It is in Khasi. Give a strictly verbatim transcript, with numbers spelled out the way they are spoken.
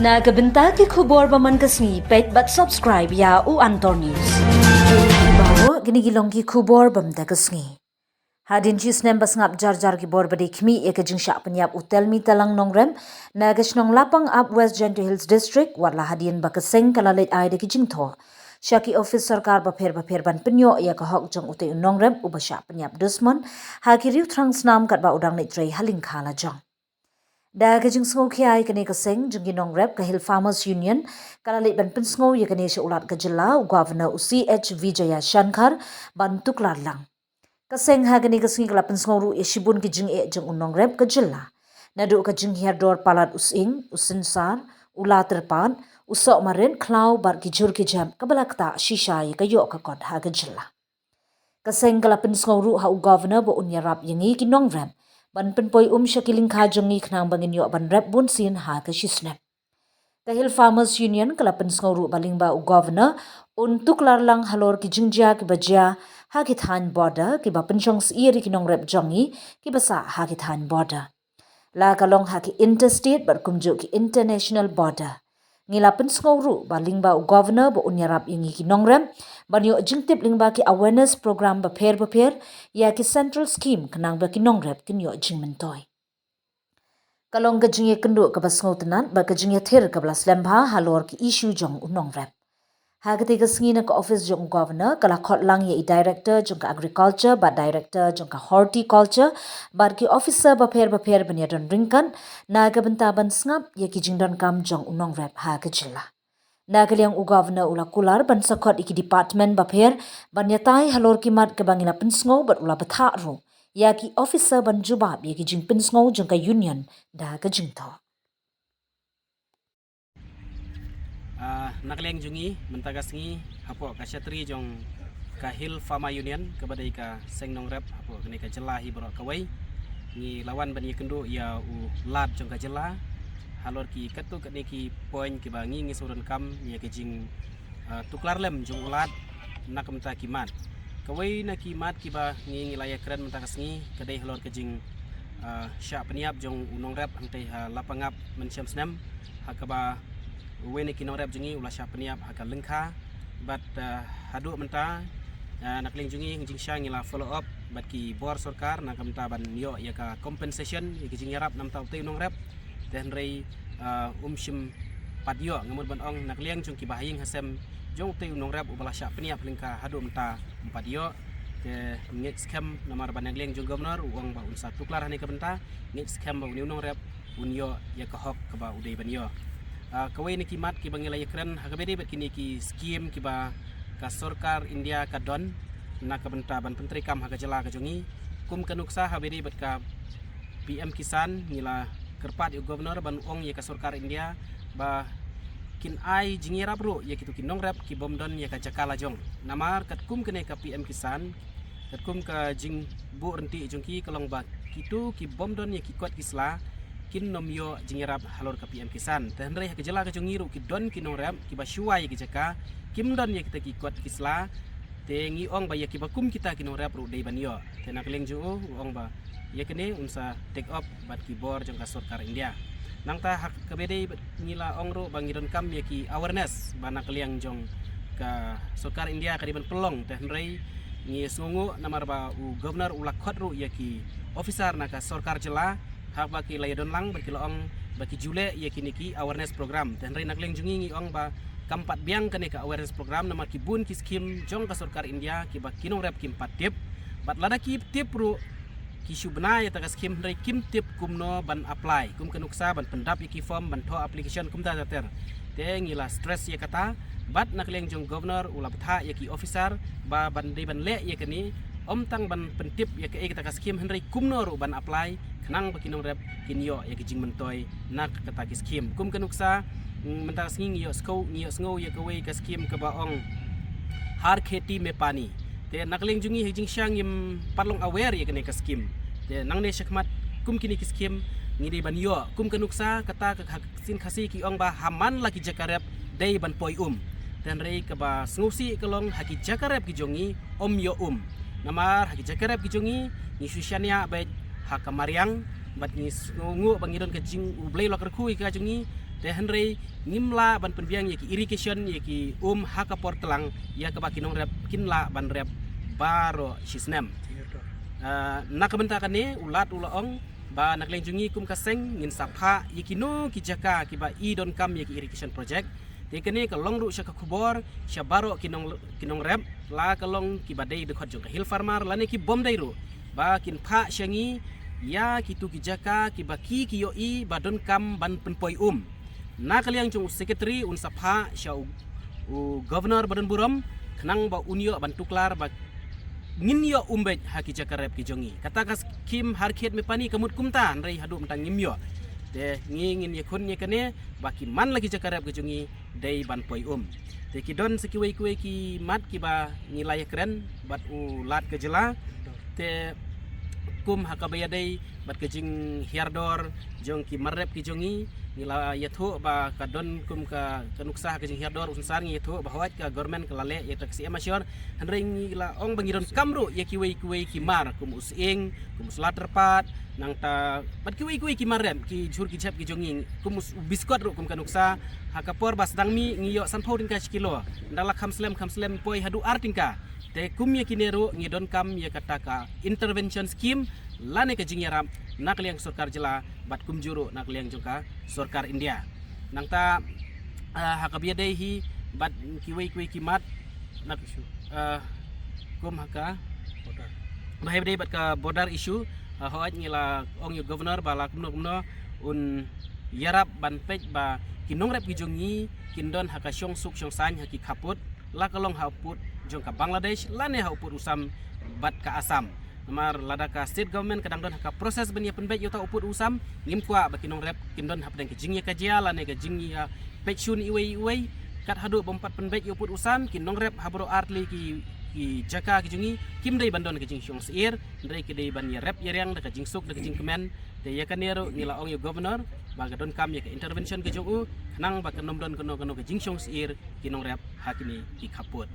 Na ka bynta ki khubor ba man ka sngi, peit bad subscribe ïa u Antor News. Baroh kine ki long ki khubor ba man ka sngi. Hadien shi snem ba sngap jar jar ki bor ba dei khmih ïa ka jingshah pynïap u Telmi Talang Nongrep na ka shnong Lapangap, West Jaintia Hills District, wat la hadien ba ka seng ka la leit ai da ki jingthoh sha ki office sorkar bapher bapher ban pynïoh ïa ka hok jong utei u nongrep uba shah pynïap dusmon ha ki riew thrang snam katba u dang leit trei ha lyngkha lajong. Da ka jingsngewkhia ïa kane ka seng jong ki nongrep, ka Hill Farmers Union ka la leit ban pynsngew ïa kane sha u Lat ka jylla, u Governor u C H Vijayashankar, ban tuklar lang. Ka seng ha kane ka sngi ka la pynsngew ruh ïa shibun ki jingeh jong u nongrep ka jylla, naduh ka jinghiar dor palat u sying, u synsar, u la tyrpad, u soh marit, khlaw bad ki jhur ki jep kaba la ktah shisha ïa ka ïoh ka kot ha ka jylla. Ka seng ka la pynsngew ruh ha u Governor ba un ïarap ïa ngi ki nongrep ban pynpoi um sha ki lyngkha jong ngi khnang ba ngin ïoh ban rep bunsien ha ka shisnem. Ka Hill Farmers Union ka la pynsngew ruh ba lyngba u Governor un tuklar lang halor ki jingjia kiba jia ha ki thaiñ border kiba pynshong syier ïa ki nongrep jong ngi kiba sah ha ki thaiñ border, la ka long ha ki interstate bad kumjuh ki international border. Ngi la pynsngew ruh ba lyngba u Governor ba un ïarap ïa ngi ki nongrep ban ïoh jingtip lyngba ki awareness program bapher bapher ïa ki central scheme khnang ba ki nongrep kin ïoh jingmyntoi. Ka long ka jingïakynduh kaba sngewtynnat bad ka jingïathir kaba la slem bha halor ki issue jong u nongrep. Ha katei ka sngi na ka office jong u Governor ka la khot lang ïa i Director jong ka Agriculture bad Director jong ka Horticulture bad ki officer bapher bapher ban ïadon ryngkat na ka bynta ban sngap ïa ki jingdonkam jong u nongrep ha ka jylla. Na ka liang u Governor u la kular ban sa khot ïa ki department bapher ban ïatai halor ki mat kaba ngi la pynsngew bad u la bthah ruh ïa ki officer ban jubab ïa ki jingpynsngew jong ka Union da ka jingthoh. Ah, na ka liang jong ngi mynta ka sngi hapoh ka shatri jong ka Hill Farmer Union kaba dei ka seng nongrep hapoh kane ka jylla hi baroh kawei, ngi la wan ban ïakynduh ïa u Lat jong ka jylla halor ki katto katne ki point kiba ngi ngi sngewdonkam ïa ka jing, ah, tuklar lem jong u Lat na ka bynta ki mat. Kawei na ki mat kiba ngi ngi la ïakren mynta ka sngi ka dei halor ka jing, ah, shah pynïap jong u nongrep hangtei ha Lapangap mynshem snem, ha kaba uwei na ki nongrep jong ngi u la shah pynïap ha ka lyngkha. Bad, ah, haduh mynta, ah, na ka liang jong ngi hynjingshang ngi la follow up bad ki bor sorkar na ka bynta ban ïoh ïa ka compensation, ïa ka jingïarap na ka bynta utei u nongrep. Te hynrei, ah, um shym pat ïoh, nga mut ban ong na ka liang jong kiba ha ïing ha sem jong utei u nongrep uba la shah pynïap ha lyngkha haduh mynta um pat ïoh. Te ngeit skhem namar ba na ka liang jong u Governor u ong ba un sa tuklar ha kane ka bynta, ngeit skhem ba une u nongrep un ïoh ïa ka hok kaba u dei ban ïoh. Ah, kawei na ki mat kiba ngi la ïakren ha kaba ïadei bad kine ki scheme kiba ka sorkar India ka don na ka bynta ban pyntreikam ha ka jylla ka jong ngi. Kum ka nuksa ha kaba ïadei bad ka P M Kisan ngi la kyrpad ïa u Governor ban ong ïa ka sorkar India ba kin ai jingïarap ruh ïa kito ki nongrep ki bym don ïa ka jaka lajong. Namar katkum kane ka P M Kisan, katkum ka jingbuh ryntih jong ki ka long ba kito ki bym don ïa ki kot ki sla kin nym ïoh jingïarap halor ka P M Kisan. Te hynrei ha ka jylla ka jong ngi ruh ki don ki nongrep kiba shuwa ïa ki jaka, kim don ïa kita ki kot ki sla. Te ngi ong ba ïa kiba kum kita ki nongrep ruh dei ban ïoh. Te na ka liang jong u u ong ba ïa kane un sa take up bad ki bor jong ka sorkar India. Nangta ha kaba ïadei bad ngi la ong ruh ba ngi donkam ïa ki awareness ba na ka liang jong ka sorkar India ka dei ban pynlong. Te hynrei ngi sngewnguh namar ba u Governor u la khot ruh ïa ki officer na ka sorkar jylla ha kaba ki la ïadon lang bad ki la ong ba ki ju leh ïa kine ki awareness program. Te hynrei na ka liang jong ngi ngi ong ba kam pat biang kane ka awareness program namar ki bun ki scheme jong ka sorkar India kiba ki nongrep kim pat tip. Bad lada ki tip ruh ki shu bna ïa kata ka scheme hynrei kim tip kumno ban apply, kum ka nuksa ban pyndap ïa ki form, ban thoh application, kumta ter ter. Te ngi la stress ïa kata bad na ka liang jong u Governor u la bthah ïa ki officer ba ban dei ban leh ïa kane, ym tang ban pyntip ïa kaei kata ka scheme hynrei kumno ruh ban apply khnang ba ki nongrep kin ïoh ïa ki jingmyntoi na kata ki scheme. Kum ka nuksa, mm, mynta ka sngi ngi ïohsngew, ngi ïohsngew ïa kawei ka scheme kaba ong Har Kheti Mein Pani. Te na ka liang jong ngi ha ka jingshisha ngim pat long aware ïa kane ka scheme. Te nangne shakhmat kum kine ki scheme ngi dei ban ïoh. Kum ka nuksa kata ka ha ka ktien Khasi ki ong ba ha man la ki jaka rep dei ban poi um. Te hynrei kaba sngewsih ka long ha ki jaka rep ki jong ngi ym ïoh um. Namar ha ki jaka rep ki jong ngi ngi shu shaniah beit ha ka mariang bad ngi sngewnguh ba ngi don ka jing U Blei u la kyrkhu ïa ka jong ngi. Te hynrei ngim lah ban pynbiang ïa ki irrigation, ïa ki um ha ka por tlang, ïa kaba ki nongrep kin lah ban rep baroh shisnem. Ah, na ka bynta kane u Lat u la ong ba na ka liang jong ngi kum ka seng ngin sa phah ïa kino ki jaka kiba i donkam ïa ki irrigation project. Te kane ka long ruh sha ka khubor sha baroh ki nong, ki nongrep, la ka long kiba dei dkhot jong ka hill farmer lane ki bym dei ruh, ba kin phah sha ngi ïa kitu ki jaka kiba ki, ki ïohi ba donkam ban pynpoi um. Na ka liang jong u secretary un sa phah sha u, u governor ba don burom, khnang ba un ïoh ban tuklar ba ngin ïoh um beit ha ki jaka rep ki jong ngi. Kata ka skhim Har Khet Meh Pani ka mut kumta, hynrei haduh mynta ngim ïoh. Te ngi ngin ïakhun ïa kane ba ki man la ki jaka rep ki jong ngi dei ban poi um. Te ki don sa kiwei kiwei ki mat kiba ngi la ïakren bad u Lat ka jylla. Te kum ha kaba ïadei bad ka jinghiar dor jong ki mar rep ki jong ngi, ngi la ïathuh ba ka don kum ka, ka nuksa ha ka jinghiar dor u synsar, ngi ïathuh ba hooid ka government ka la leh ïa ka C M Ashore. Hynrei ngi la ong ba ngi donkam ruh ïa kiwei kiwei ki mar kum u sying, kum u sla tyrpad, nangta bad kiwei kiwei ki mar rep, ki jhur ki jhep ki jong ngi, kum u s-, u biskot ruh kum ka nuksa, ha ka por ba sdang mih ngi ïoh sanphew tyngka shi kilo. Nda la kham slem kham slem poi haduh ar tyngka. Te kum ïa kine ruh ngi donkam ïa kata ka intervention scheme lane ka jingïarap na ka liang sorkar jylla bad kumjuh ruh na ka liang jong ka sorkar India. Nangta, ah, ha kaba ïadei hi bad kiwei kiwei ki mat na, ah, kum ha ka, ba ha ïadei bad ka border issue, ah, hooid ngi la ong ïa u governor ba la kumno kumno un ïarap ban peit ba ki nongrep ki jong ngi kin don ha ka shongsuk shongsaiñ ha ki khappud, la ka long ha u pud jong ka Bangladesh lane ha u pud u Assam bad ka Assam. Namar lada ka state government ka dang don ha ka process ban ïa pynbeit ïa uta u pud u Assam, ngim kwah ba ki nongrep kin don hapdeng ka jingïakajia lane ka jingïapeit shun iwei iwei. Kat haduh bym pat pynbeit ïa u pud u Assam, ki nongrep ha baroh artylli ki, ki jaka ki jong ngi kim dei ban don ka jingshongsyier, hynrei ki dei ban ïarep ïariang da ka jingsuk da ka jingkmen. Te ïa kane ruh ngi la ong ïa u governor ba ka donkam ïa ka intervention ka jong u, khnang ba kan ym don kano kano ka jingshongsyier ki nongrep ha kine ki khappud.